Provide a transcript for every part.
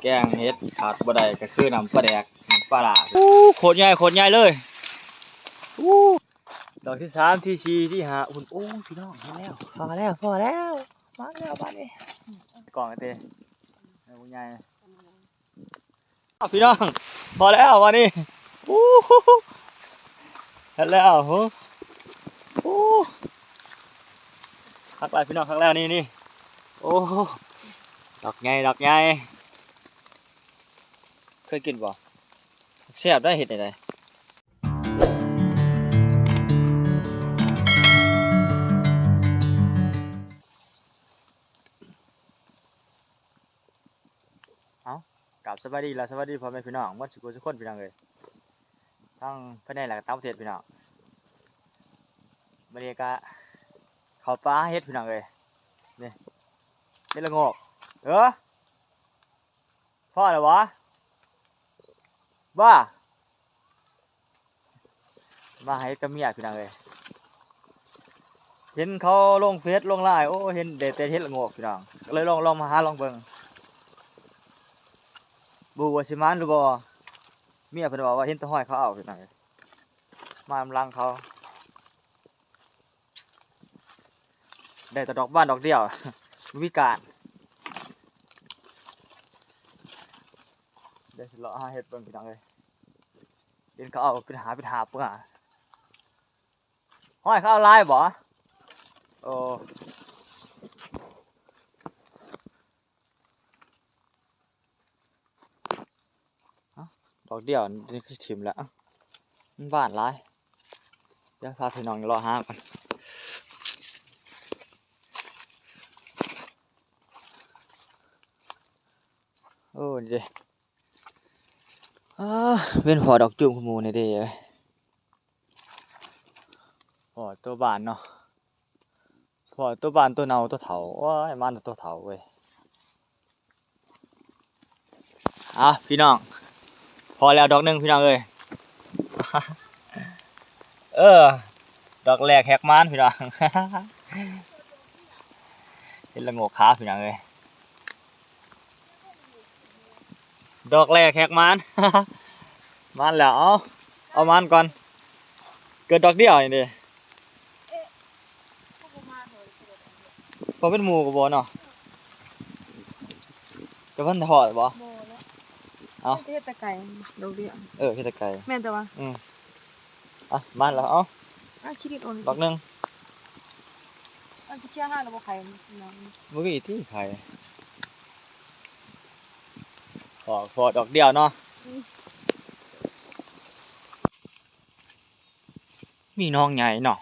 ແກງເຫັດຂາດບໍ່ໄດ້ກໍຄືນ້ຳປາແດກ ນ້ຳປາຫຼ້າ. ໂອ້ ໂຄດໃຫຍ່ ໂຄດໃຫຍ່ເລີຍ. ໂອ້ ດອກທີສາມ ທີສີ່ ທີຫ້າ ພຸ້ນ. ໂອ້ຍ ພີ່ນ້ອງ ເຫັນແລ້ວ ພໍແລ້ວ ພໍແລ້ວ ມາແລ້ວບາດນີ້. ກ້ອງເຕ ໃຫຍ່ ພີ່ນ້ອງ ພໍແລ້ວບາດນີ້. ໂອ້ ເຫັນແລ້ວ. ໂອ້ ຄັກຫຼາຍພີ່ນ້ອງ ຄັກແລ້ວ ນີ້ ນີ້. ໂອ້ ດອກໃຫຍ່ ດອກໃຫຍ່. ເຄີຍກິນບໍ່? ແຊບໄດ໋ ເຮັດໄດ້. ເອົາ ກາບສະບາຍດີ ແລະ ສະຫວັດດີພໍ່ແມ່ພີ່ນ້ອງໝົດສູ່ຜູ້ສູ່ຄົນ ພີ່ນ້ອງເອີຍ ທັງພາຍໃນ ແລະ ກໍຕ່າງປະເທດ ພີ່ນ້ອງ. ມື້ນີ້ກະເຂົ້າປ່າຫາເຫັດ ພີ່ນ້ອງເອີຍ. ນີ້ ເຫັດລະໂງກ. ເອີ ພໍແລ້ວຫວາ? ບ້າ ມາຫາເຫັດກັບເມຍ ພີ່ນ້ອງເອີຍ. ເຫັນເຂົາລົງເຟສລົງລາຍ ໂອ້ ເຫັນໄດ້ແຕ່ເຫັດລະໂງກ ພີ່ນ້ອງ ກໍເລີຍລອງ ລອງມາຫາລອງເບິ່ງ ບໍ່ຮູ້ວ່າຊິໝານຫຼືບໍ່. ເມຍເພິ່ນເວົ້າວ່າເຫັນແຕ່ຮອຍເຂົາເອົາ ພີ່ນ້ອງເອີຍ. ມານຳຫຼັງເຂົາ ໄດ້ແຕ່ດອກບານດອກດຽວ ບໍ່ມີການ. ດຽວຊິເລາະຫາເຫັດເບິ່ງ ພີ່ນ້ອງເອີຍ. ເຫັນເຂົາເອົາເປັນຫາບເປັນຫາບເບິ່ງ. ຫ້ອຍ ເຂົາເອົາຫຼາຍບໍ່? ໂອ້ ເອົ້າ ດອກດຽວນີ້ຄືຖິ້ມແລ້ວ ມັນບານຫຼາຍ. ດຽວພາພີ່ນ້ອງເລາະຫາກ່ອນ. ໂອ້ ນີ້ເດ້ ເອີ ເຫັນພໍດອກຈູມຂະໝູ່ນີ້ເດ້. ພໍໂຕບານເນາະ ພໍໂຕບານ ໂຕເນົ່າ ໂຕເຖົ້າ. ໂອ້ຍ ມານໂຕເຖົ້າເວີຍ. ອ່ະ ພີ່ນ້ອງ ພໍແລ້ວດອກໜຶ່ງ ພີ່ນ້ອງເອີຍ. ເອີ ດອກແລກແຫກມານ ພີ່ນ້ອງ. ເຫັດລະໂງກຂາວ ພີ່ນ້ອງເອີຍ. ດອກແລກແຫກມານ ມານແລ້ວ. ເອົາ ເອົາມານກ່ອນ ເກີດດອກດຽວນີ້ເດ້. ພໍເປັນໝູ່ກໍບໍ່ເນາະ. ແຕ່ເພິ່ນຖອດບໍ່? ບໍ່ແລ້ວ. ເອົາ ເຮັດແຕ່ໄກດອກດຽວ. ເອີ ເຮັດແຕ່ໄກ ແມ່ນແຕ່ວ່າ ອືມ ອ່ະ ມາແລ້ວ. ເອົາ ອ່ະ ຂີ້ດິນອ່ອນ ດອກໜຶ່ງ. ອັນທີ່ເຄຍຫາແລ້ວບໍ່ໄຂ່ ບໍ່ມີຕິໄຂ່. ພໍ ພໍດອກດຽວເນາະ. ອືມ ມີໜອງໃຫຍ່ເນາະ.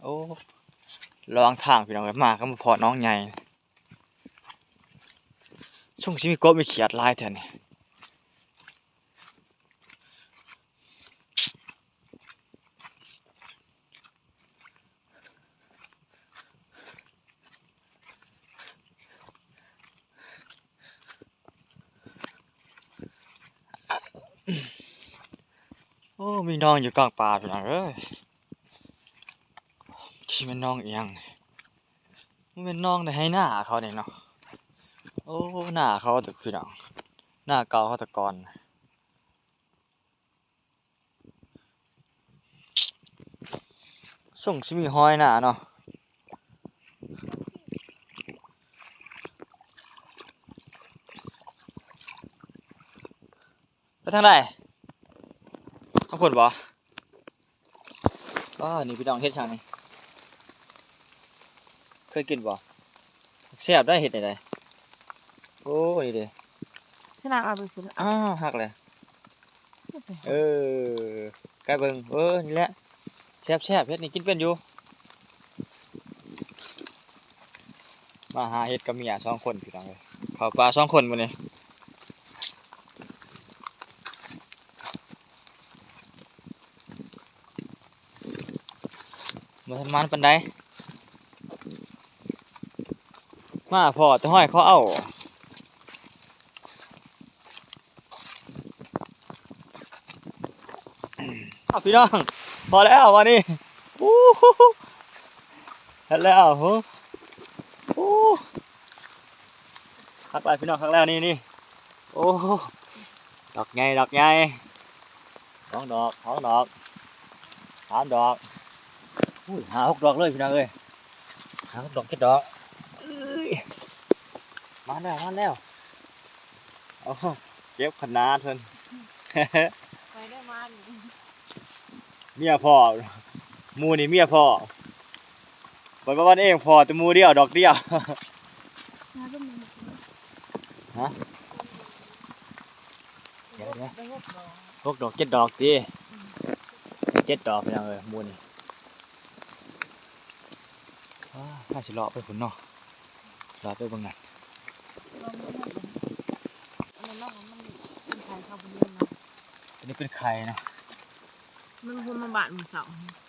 ໂອ້ ລະຫວ່າງທາງ ພີ່ນ້ອງເອີຍ ມາກໍມາພໍ້ໜອງໃຫຍ່. ຊົງຊິມີກົບມີຂຽດຫຼາຍແທ້ນີ້. ໂອ້ ມີໜອງຢູ່ກາງປ່າ ພີ່ນ້ອງເອີຍ. ທີ່ແມ່ນໜອງອີ່ຫຍັງ? ມັນແມ່ນໜອງໃນໄຮ່ນາເຂົານີ້ເນາະ. ໂອ້ ນາເຂົາເດີພີ່ນ້ອງ ນາເກົ່າເຂົາແຕ່ກ່ອນ. ຊົງຊິມີຮອຍນາເນາະ. ໄປທາງໃດ? ທາງພຸ້ນບໍ່? ອ້າ ນີ້ພີ່ນ້ອງ ເຫັດຫຍັງນີ້? ເຄີຍກິນບໍ່? ແຊບໄດ໋ ເຮັດໄດ້. ໂອ້ ນີ້ເດ້ ຊິນາງເອົາໄປຊິລະ. ອ້າ ຫັກແລ້ວ. ເອີ ກະເບິ່ງ ເອີ ນີ້ແຫຼະ ແຊບໆ ເຮັດນີ້ກິນເປັນຢູ່. ມາຫາເຫັດກັບເມຍສອງຄົນ ພີ່ນ້ອງເອີຍ ເຂົ້າປ່າສອງຄົນມື້ນີ້. ບໍ່ທັນໝານປານໃດ ມາພໍ້ແຕ່ຮອຍເຂົາເອົາ. ອ້າວ ພີ່ນ້ອງ ພໍ້ແລ້ວບາດນີ້. ໂອ້ ເຫັນແລ້ວ ໂອ້ ໂອ້ ຄັກຫຼາຍພີ່ນ້ອງ ຄັກແລ້ວ ນີ້ ນີ້ ໂອ້ ດອກໃຫຍ່ ດອກໃຫຍ່ ສອງດອກ ສອງດອກ ສາມດອກ ໂອ້ຍ ຫ້າຫົກດອກເລີຍພີ່ນ້ອງເອີຍ ຫ້າຫົກດອກ ເຈັດດອກ ເອີຍ ມາແລ້ວ ມາແລ້ວ ໂອ້ ເກັບຂະໜາດເພິ່ນ ໄປໄດ້ມານີ້ ເມຍພໍ້ ໝູ່ນີ້ເມຍພໍ້ ຂ້ອຍວ່າວັນເອງພໍ້ແຕ່ໝູ່ດຽວ ດອກດຽວ ຮະ ດຽວໆ ໄດ້ຫົກດອກ ຫົກດອກ ເຈັດດອກຕິ ອືມ ເຈັດດອກພີ່ນ້ອງເອີຍ ໝູ່ນີ້ ອ້າ ໜ້າຊິເລາະໄປພຸ້ນເນາະ ເລາະໄປເບິ່ງນັ້ນ ລອງເບິ່ງ ອັນນັ້ນເນາະ ມັນເປັນໄຂ່ ເຂົາບໍ່ຮຽນເນາະ ຕົວນີ້ເປັນໄຂ່ເນາະ ມັນຄົນມາບາດມື້ເຊົ້າ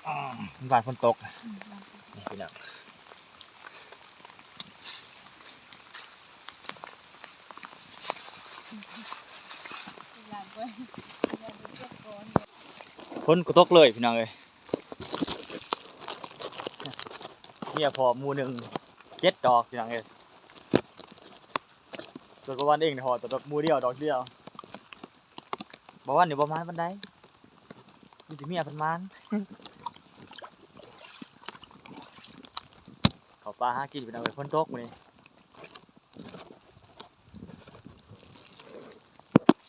ອືມ ບາດຝົນຕົກ ອືມ ນີ້ພີ່ນ້ອງ ຝົນກໍຕົກເລີຍພີ່ນ້ອງເອີຍ ເມຍພໍ້ໝູ່ໜຶ່ງ ເຈັດດອກພີ່ນ້ອງເອີຍ ສ່ວນບ່າວວັນເອງນີ້ພໍ້ແຕ່ດອກ ໝູ່ດຽວ ດອກດຽວ ບ່າວວັນນີ້ບໍ່ມານປານໃດ ມີແຕ່ເມຍເພິ່ນມານ ເຂົ້າປ່າຫາກິນພີ່ນ້ອງເອີຍ ຝົນຕົກມື້ນີ້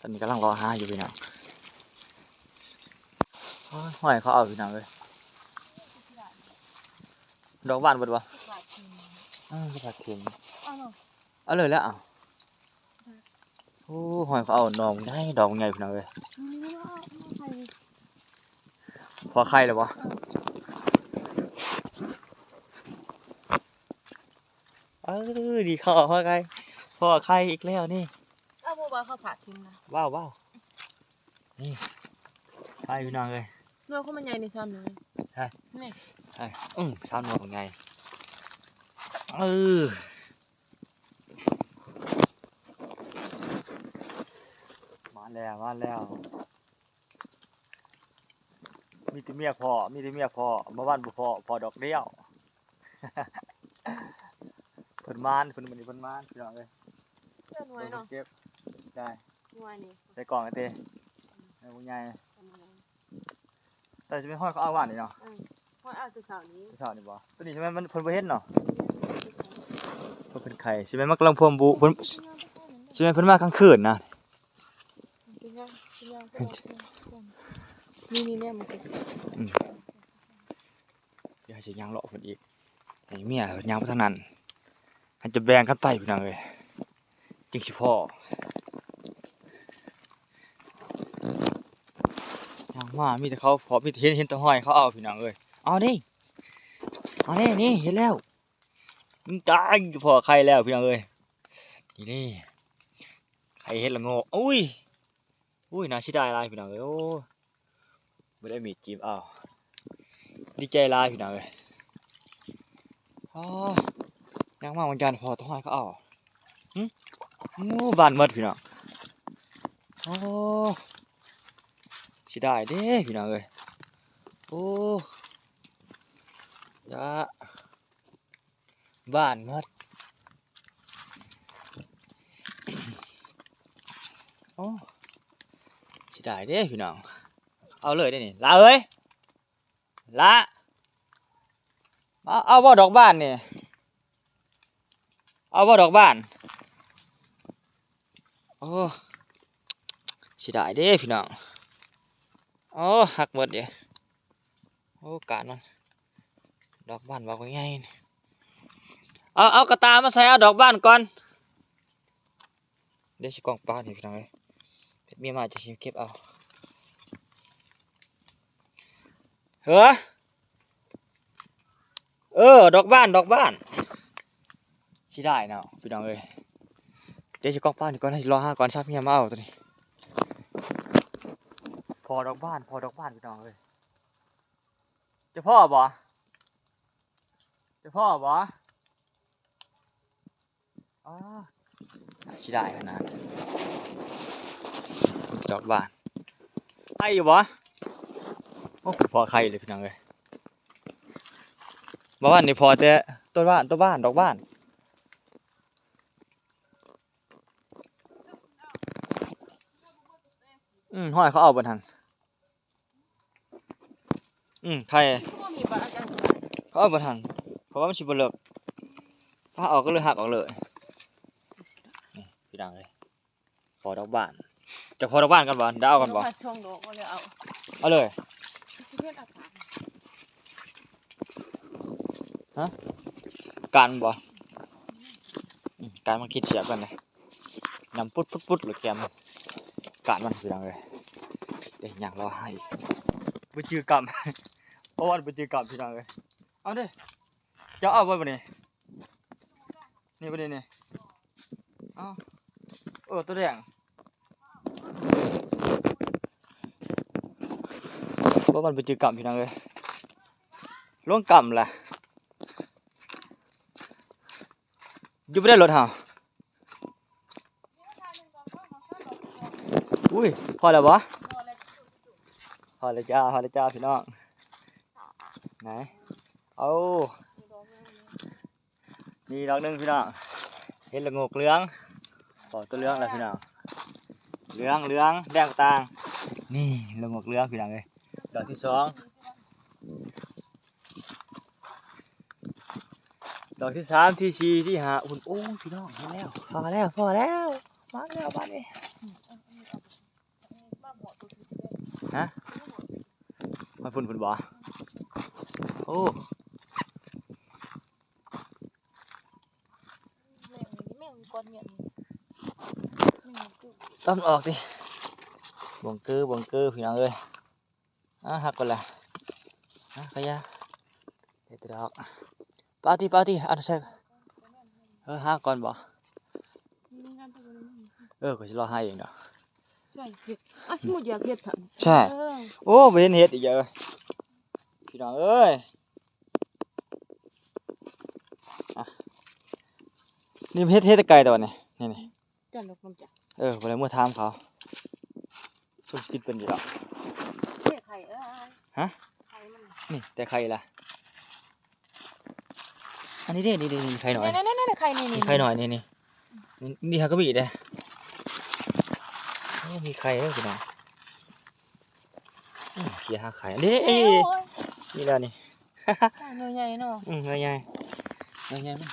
ຕອນນີ້ກຳລັງເລາະຫາຢູ່ພີ່ນ້ອງ ໂອ້ຍ ຫ້ອຍເຂົາເອົາພີ່ນ້ອງເອີຍ ດອກບານເບິດບໍ່ ເອີ ບາດເຂັມ ເອົາເລີຍແຫຼະ ເອົາ ໂອ້ ຫ້ອຍເຂົາເອົາໜໍ່ໃຫຍ່ ດອກໃຫຍ່ພີ່ນ້ອງເອີຍ ພໍ້ໄຂ່ແລ້ວບໍ່ ເອີ ດີເຂົ້າພໍ້ໄຂ່ ພໍ້ໄຂ່ອີກແລ້ວນີ້ ເອົາບໍ່ວ່າເຂົາຝາກຖິ້ມນະ ວ້າວໆ ນີ້ ໄຂ່ພີ່ນ້ອງເອີຍ ໜ່ວຍຂອງມັນໃຫຍ່ນີ້ ສາມໜ່ວຍ ໃຊ່ ນີ້ ໃຊ່ ອື ສາມໜ່ວຍບັກໃຫຍ່ ເອີ ມາແລ້ວ ມາແລ້ວ ມີແຕ່ເມຍພໍ້ ມີແຕ່ເມຍພໍ້ ມາບ້ານບໍ່ພໍ້ ພໍ້ດອກດຽວ ເພິ່ນມານ ເພິ່ນ ມື້ນີ້ເພິ່ນມານ ພີ່ນ້ອງເອີຍ ເພິ່ນເອົາໜ່ວຍເນາະ ເກັບໄດ້ ໜ່ວຍນີ້ ໃສ່ກ່ອງເອົາຕິ ອືມ ເອົາໃຫຍ່ ເອົາໃຫຍ່ ແຕ່ຊິແມ່ນຫ້ອຍເຂົາເອົາຫວ່ານນີ້ເນາະ ເອີ ຫ້ອຍເອົາແຕ່ເຊົ້ານີ້ ແຕ່ເຊົ້ານີ້ບໍ່ ຕົວນີ້ຊິແມ່ນມັນ ເພິ່ນບໍ່ເຫັນເນາະ ເພິ່ນເປັນໄຂ່ ຊິແມ່ນມັນກຳລັງພວມບຸ ເພິ່ນ ຊິແມ່ນເພິ່ນມາກາງຄືນນະ ນີ້ໆ ແນມມັນ ອືມ ດຽວຊິຍ່າງເລາະເພິ່ນອີກ ໃຫ້ເມຍຍ່າງໄປທາງນັ້ນ ໃຫ້ຈະແບ່ງກັນໄປພີ່ນ້ອງເອີຍ ຈຶ່ງຊິພໍ້ ຍ່າງມາມີແຕ່ເຂົາພໍ້ ມີແຕ່ເຫັນ ເຫັນແຕ່ຫ້ອຍເຂົາເອົາພີ່ນ້ອງເອີຍ ເອົາເດ້ ເອົາເດ້ ນີ້ເຫັນແລ້ວ ອືມ ຕາຍ ພໍ້ໄຂ່ແລ້ວພີ່ນ້ອງເອີຍ ນີ້ເດ້ ໄຂ່ເຫັດລະໂງກ ໂອ້ຍ ໂອ້ຍ ໜ້າເສຍດາຍຫຼາຍພີ່ນ້ອງເອີຍ ໂອ້ ບໍ່ໄດ້ມີດຈີ້ມເອົາ ດີໃຈຫຼາຍພີ່ນ້ອງເອີຍ ອໍ ຍ່າງມາຫວ່າງຢານພໍ້ຕ້ອງໃຫ້ເຂົາເອົາ ຫຶ ໂອ້ ບ້ານໝົດພີ່ນ້ອງ ອໍ ເສຍດາຍເດ້ພີ່ນ້ອງເອີຍ ໂອ້ ຢາ ບ້ານໝົດ ໂອ້ ເສຍດາຍເດ້ພີ່ນ້ອງ ເອົາເລີຍເດ້ນີ້ ຫຼ້າເອີຍ ຫຼ້າ ເອົາ ເອົາບໍ່ດອກບານນີ້ ເອົາບໍ່ດອກບານ ໂອ້ ເສຍດາຍເດ້ພີ່ນ້ອງ ໂອ້ ຫັກໝົດເດ້ ໂອ້ ການມັນ ດອກບານບັກໃຫຍ່ນີ້ ເອົາ ເອົາກະຕ່າມາໃສ່ ເອົາດອກບານກ່ອນ ດຽວຊິກອງປານີ້ພີ່ນ້ອງເອີຍ ເມຍມາຈະຊິເກັບເອົາ ເອີ ເອີ ດອກບານ ດອກບານ ຊິໄດ້ເນາະພີ່ນ້ອງເອີຍ ດຽວຊິກອງປານີ້ກ່ອນ ໃຫ້ລໍຫາກ່ອນ ສັບເມຍມາເອົາໂຕນີ້ ພໍ້ດອກບານ ພໍ້ດອກບານ ພີ່ນ້ອງເອີຍ ຈະພໍ້ບໍ່? ຈະພໍ້ບໍ່? ອໍ ຊິໄດ້ຂະໜາດ ດອກບານ ໄດ້ຢູ່ບໍ່? ໂອ້ ພໍ້ໄຂ່ເລີຍພີ່ນ້ອງເອີຍ ບໍ່ວ່ານີ້ພໍ້ແຕ່ຕົ້ນບານ ຕົ້ນບານ ດອກບານ. ອືມ ຫ້ອຍ ເຂົາເອົາເບິດຫັ້ນ. ອືມ ໄຂ່ ຄືບໍ່ມີປາ ອາຈານ ເຂົາເອົາເບິດຫັ້ນ ເພາະວ່າມັນຊິບໍ່ເລິກ ຖ້າເອົາກໍເລີຍຫັກອອກເລີຍ. ນີ້ ພີ່ນ້ອງເອີຍ ພໍດອກບານ ຈະພໍດອກບານກັນບໍ່? ດາວກັນບໍ່? ສອງດອກ ເອົາເລີຍ ເອົາ ເອົາເລີຍ. ຮະ ການມັນບໍ່? ອືມ ການມັນຄິດສຽບກັນເດ້ ຍຳປຸດໆໆ ແລ້ວແກມ ການມັນ ພີ່ນ້ອງເອີຍ. ເດ້ ຍ່າງລໍຫາອີກ ບໍ່ຈື່ກຳ ປະຫວັດບໍ່ຈື່ກຳ ພີ່ນ້ອງເອີຍ. ເອົາເດ້ ເຈົ້າເອົາບໍ່ບັດນີ້? ນີ້ບັດນີ້ນີ້ ເອົາ ເອີ ໂຕແດງ ບໍ່ ມັນບໍ່ຈື່ກຳ ພີ່ນ້ອງເອີຍ ລົງກຳລະ ຢູ່ບໍ່ໄດ້ລົດເຮົາ. ອຸ້ຍ ພໍແລ້ວບໍ່? ພໍແລ້ວຈ້າ ພໍແລ້ວຈ້າ ພີ່ນ້ອງ ໄຫນ ເອົາ ນີ້ດອກໜຶ່ງພີ່ນ້ອງ ເຫັດລະໂງກເຫຼືອງ ພໍຕົວເຫຼືອງແລ້ວພີ່ນ້ອງ ເຫຼືອງ ເຫຼືອງ ແດງຕ່າງ ນີ້ລະໂງກເຫຼືອງພີ່ນ້ອງເອີຍ ດອກທີສອງ ດອກທີສາມ ທີສີ່ ທີຫ້າ ໂອ້ຍ ພີ່ນ້ອງ ເຫັນແລ້ວ ພໍແລ້ວ ພໍແລ້ວ ມາແລ້ວບາດນີ້ ຮະ ມາພຸ້ນ ພຸ້ນບໍ່? ໂອ້ ແມ່ງ ແມ່ງກ້ອນຫຍັງ ຕຳອອກຕິ ບົງເກີ ບົງເກີ ພີ່ນ້ອງເອີຍ. ອ່າ ຫັກກ່ອນລະ ອ່າ ຂະຫຍາ ເຮັດແຕ່ດອກ ປາຕິ ປາຕິ ອັນໃສ່ ເອີ ຫາກ່ອນບໍ່? ເອີ ຂ້ອຍຊິລໍຫາເອງດອກ ໃສ່ເຮັດ ອ່າ ຊິໝົດຢາກເຮັດທັນ ໃຊ່ ເອີ ໂອ້ ບໍ່ເຫັນເຫັດອີກເດີ ພີ່ນ້ອງເອີຍ ອ່ະ ນີ້ເຮັດ ເຮັດແຕ່ໄກແຕ່ວ່ານີ້ ນີ້ ນີ້ ຈັນດອກນຳຈັກ ເອີ ບໍ່ໄດ້ເມືອຖາມເຂົາ ສຸມກິນເປັນຢູ່ດອກ ເດ້ໄຂ່ ເອີ ຮະ ໄຂ່ມັນ ນີ້ແຕ່ໄຂ່ລະ ອັນນີ້ເດ້ ນີ້ ນີ້ ນີ້ໄຂ່ນ້ອຍ ນີ້ ນີ້ ນີ້ໄຂ່ນີ້ ນີ້ ນີ້ໄຂ່ນ້ອຍ ນີ້ ນີ້ ນີ້ຫາກະມີເດ້ ໂອ້ ມີໄຂ່ເດີພີ່ນ້ອງ ອືມ ເຄຍຫາໄຂ່ ເດ້ ໂອ້ຍ ນີ້ແຫຼະນີ້ ໄຂ່ໜ່ວຍໃຫຍ່ເນາະ ອືມ ໜ່ວຍໃຫຍ່ ໜ່ວຍໃຫຍ່ມັນ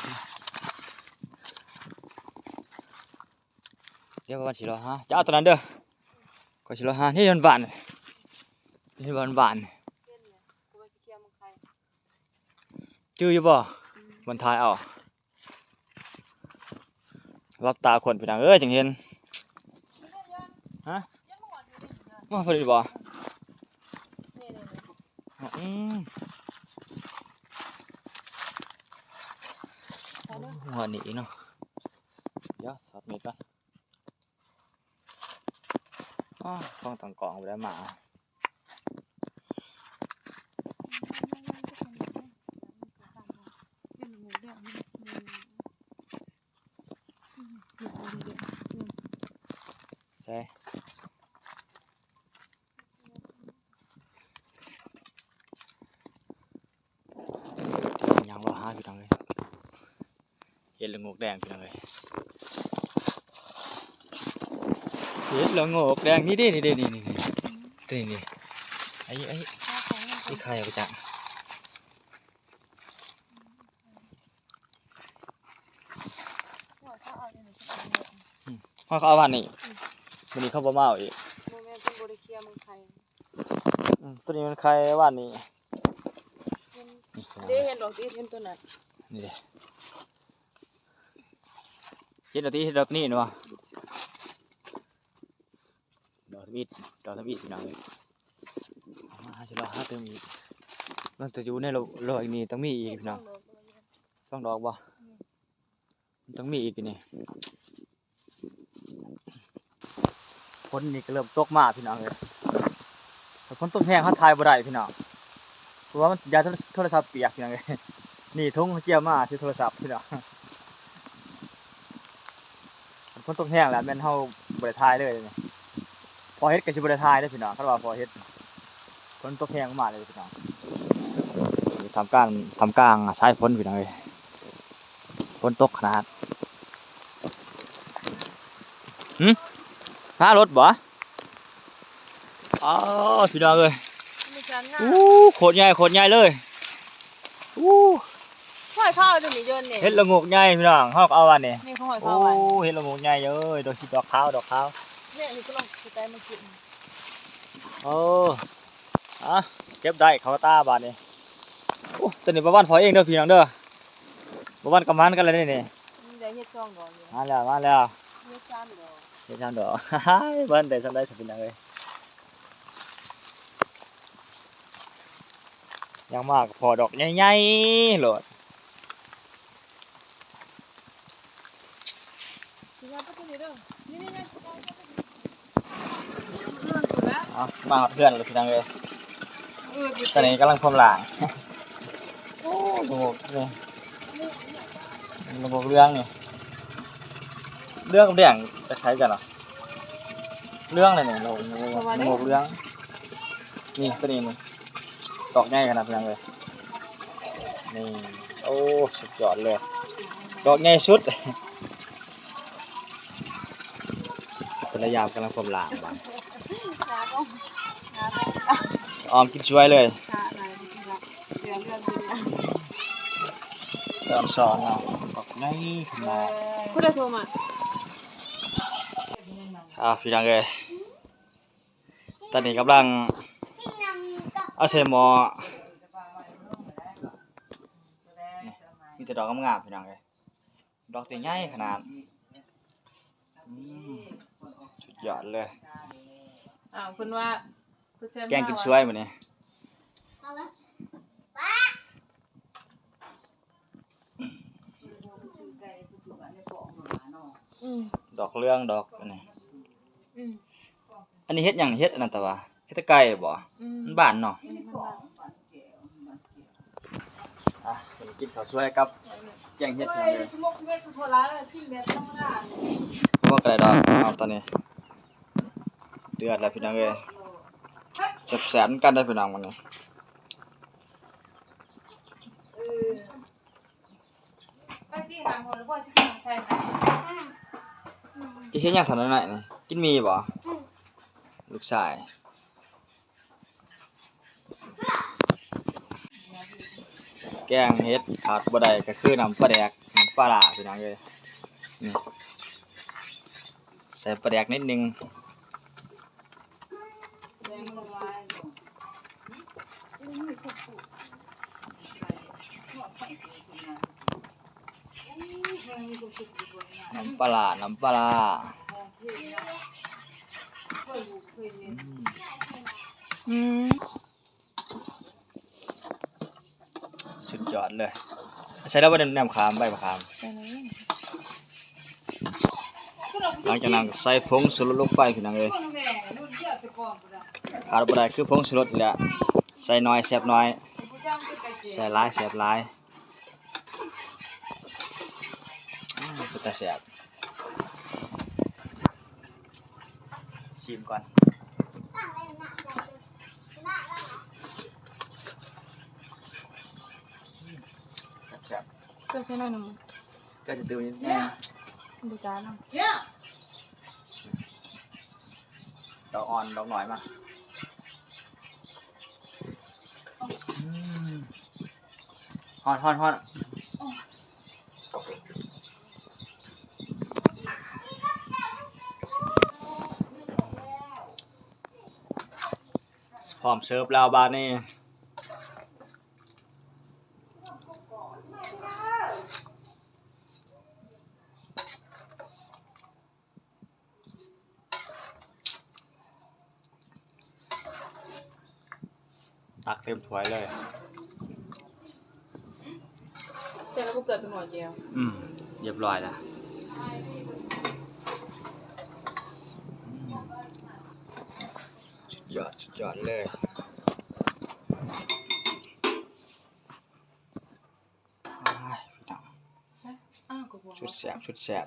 ດຽວວ່າຊິລໍຫາ ຈະເອົາຕົວນັ້ນເດີ ຂ້ອຍຊິລໍຫາ ນີ້ບານໆ ນີ້ບານໆ ຈື່ຢູ່ບໍ່? ອືມ ມັນຖ່າຍເອົາ ຫຼັບຕາຄົນ ພີ່ນ້ອງເອີຍ ຈຶ່ງເຫັນ ຮະ ມາພໍດີບໍ່? ນີ້ໆໆ ອືມ ຫົວນີ້ເນາະ ດຽວຖອດມີດກ່ອນ. ອ້າ ຂອງຕັ້ງກ້ອງບໍ່ໄດ້ມາ ໃສ ຍ່າງເລາະຫາ ພີ່ນ້ອງເອີຍ ເຫັດລະໂງກແດງ ພີ່ນ້ອງເອີຍ ເຫັດລະໂງກແດງ ນີ້ເດ້ ນີ້ເດ້ ນີ້ ນີ້ ນີ້ ນີ້ ນີ້ ໄອ້ ໄອ້ ໄອ້ໄຂ່ໄປຈັກ ອືມ ເຂົາເອົາຫວ່ານນີ້ ອືມ ມື້ນີ້ເຂົາບໍ່ມາເອົາອີກ ບໍ່ແມ່ນ ເພິ່ນບໍ່ໄດ້ເຄຍມັນໄຂ່ ອືມ ຕົວນີ້ມັນໄຂ່ຫວ່ານນີ້ ເຫັນ ເດ້ ເຫັນດອກຕິດ ເຫັນຕົວນັ້ນ ນີ້ເດ້ ເຫັນດອກຕິດ ເຫັນດອກນີ້ເນາະ ດອກທຳອິດ ດອກທຳອິດ ພີ່ນ້ອງເອີຍ ມາຫາຊິລອຫາຕື່ມອີກ ມັນຈະຢູ່ໃນລອກນີ້ ຕ້ອງມີອີກ ພີ່ນ້ອງ ສອງດອກບໍ່? ອືມ ມັນຕ້ອງມີອີກຢູ່ນີ້ ຝົນນີ້ກໍເລີ່ມຕົກມາ ພີ່ນ້ອງເອີຍ ຖ້າຝົນຕົກແຮງເຮົາຖ່າຍບໍ່ໄດ້ ພີ່ນ້ອງ ເພາະວ່າມັນ ຢ້ານໂທລະສັບປຽກ ພີ່ນ້ອງເອີຍ ນີ້ຖົງເຮົາກຽມມາ ຖືໂທລະສັບ ພີ່ນ້ອງ ຄັນຝົນຕົກແຮງແລ້ວແມ່ນເຮົາບໍ່ໄດ້ຖ່າຍເລີຍ ພໍເຮັດກໍຊິບໍ່ໄດ້ຖ່າຍເດ້ ພີ່ນ້ອງ ຄັນວ່າພໍເຮັດ ຝົນຕົກແຮງມາເລີຍ ພີ່ນ້ອງ ທ່າມກາງ ທ່າມກາງສາຍຝົນ ພີ່ນ້ອງເອີຍ ຝົນຕົກຂະໜາດ ຫື ຫາລົດບໍ່? ອ້າວ ພີ່ນ້ອງເອີຍ ມີການງາມ ໂອ້ ໂຄດໃຫຍ່ ໂຄດໃຫຍ່ເລີຍ ໂອ້ ຫ້ອຍເຂົາເອົາຢູ່ນີ້ ເດີນນີ້ ເຫັດລະໂງກໃຫຍ່ພີ່ນ້ອງ ເຮົາກໍເອົາບາດນີ້ ນີ້ຂອງຫ້ອຍເຂົາ ໂອ້ ບາດນີ້ ເຫັດລະໂງກໃຫຍ່ເອີຍ ດອກສີດອກຂາວ ດອກຂາວ ແມ່ນີ້ກໍລອງຊິໄປມາກິນ ໂອ້ ອາ ເກັບໄດ້ເຂົ້າຕາບາດນີ້ ໂອ້ ຕົວນີ້ປະຫວັນພໍເອງເດີພີ່ນ້ອງເດີ ປະຫວັນກໍໝານກັນແລ້ວນີ້ ນີ້ ໄດ້ເຫັດສອງດອກຢູ່ ມາແລ້ວ ມາແລ້ວ ເຫັດສາມດອກ ເຫັດສາມດອກ ບໍ່ທັນໄດ້ສ່ຳໃດຊະພີ່ນ້ອງເອີຍ ຍ່າງມາກໍພໍດອກໃຫຍ່ໆໂລດ ຊິວ່າໄປຕົວນີ້ເດີ ນີ້ໆໆ ເອົາ ມາຮອດເຮືອນແລ້ວພີ່ນ້ອງເອີຍ ເອີ ຕອນນີ້ກຳລັງພວມລ້າງ ໂອ້ ລະໂງກນີ້ ລະໂງກເຫຼືອງນີ້ ເຫຼືອງກັບແດງ ຄ້າຍໆກັນເນາະ ເຫຼືອງແຫຼະນີ້ ລະໂງກ ລະໂງກເຫຼືອງ ນີ້ ຕົວນີ້ນີ້ ດອກໃຫຍ່ຂະໜາດພີ່ນ້ອງເອີຍ ນີ້ ໂອ້ ສຸດຍອດເລີຍ ດອກໃຫຍ່ສຸດ ແຕ່ລະຢ່າງກຳລັງພວມລ້າງບາດ ອອມກິນສວຍເລີຍ ຕອນສອງເນາະ ບັກໃຫຍ່ຂະໜາດ ຜູ້ໃດໂທມາ ອ້າວ ພີ່ນ້ອງເອີຍ ຕອນນີ້ກຳລັງເອົາໃສ່ໝໍ້ ນີ້ ມີແຕ່ດອກງາມໆ ພີ່ນ້ອງເອີຍ ດອກໃຫຍ່ຂະໜາດ ອືມ ສຸດຍອດເລີຍ ອ້າວ ເພິ່ນວ່າ ແກງກິນສວຍມື້ນີ້ ອືມ ດອກເຫຼືອງ ດອກອັນນີ້ ອືມ ອັນນີ້ເຫັດຫຍັງ? ເຫັດອັນນັ້ນຕະຫວາ ເຫັດຕະໄກ່ບໍ? ອືມ ມັນບານເນາະ ອືມ ມັນບານ ອ່ະ ກິນເຂົ້າສວຍກັບແກງເຫັດ ເອີຍ ພີ່ນ້ອງເອີຍ ບໍ່ກໍໄດ້ດອກ ເອົາຕອນນີ້ ເດືອດແລ້ວພີ່ນ້ອງເອີຍ ແຊບໆນຳກັນເດີພີ່ນ້ອງມື້ນີ້ ເອີ ໄປຊິຫາໝໍ້ແລ້ວບໍ່ຊິກິນຫຍັງໃສ່ ຈະເຮັດຫຍັງເທົ່ານັ້ນໜ້ອຍນີ້ ກິນໝີ່ບໍ? ອືມ ລູກຊາຍ ແກງເຫັດຂາດບໍ່ໄດ້ກໍຄືນ້ຳປາແດກ ນ້ຳປາຮ້າພີ່ນ້ອງເອີຍ ນີ້ ໃສ່ປາແດກນິດໜຶ່ງ ນ້ຳປາຮ້າ ນ້ຳປາຮ້າ ອືມ ອືມ ສຸດຍອດເລີຍ ໃສ່ແລ້ວບໍ່ ແນມຂາມ ໃບມະຂາມ ໃສ່ແລ້ວ ຫຼັງຈາກນັ້ນໃສ່ຜົງຊູລົດລົງໄປພີ່ນ້ອງເອີຍ ຂາດບໍ່ໄດ້ຄືຜົງຊູລົດນີ້ແຫຼະ ໃສ່ໜ້ອຍແຊບໜ້ອຍ ໃສ່ຫຼາຍແຊບຫຼາຍ ອືມ ເປັນຕາແຊບ ຊີມກ່ອນ ແຊບໆ ເກືອໃສ່ໜ້ອຍໜຶ່ງ ເກືອຈະຕື່ມນິດໜຶ່ງ ບໍ່ຈ້ານຳ ດອກອ່ອນ ດອກໜ້ອຍມາ ອືມ ຮ້ອນໆໆ ພ້ອມເສີບແລ້ວບາດນີ້ ຕັກເຕັມຖ້ວຍເລີຍ ແຕ່ລະບໍ່ເກືອເປັນໝໍ້ແຈ່ວ ອືມ ຮຽບຮ້ອຍລະ ອືມ ສຸດຍອດ ສຸດຍອດເລີຍ. ອ້າຍ ພີ່ນ້ອງ ຊຸດແຊບ ຊຸດແຊບ.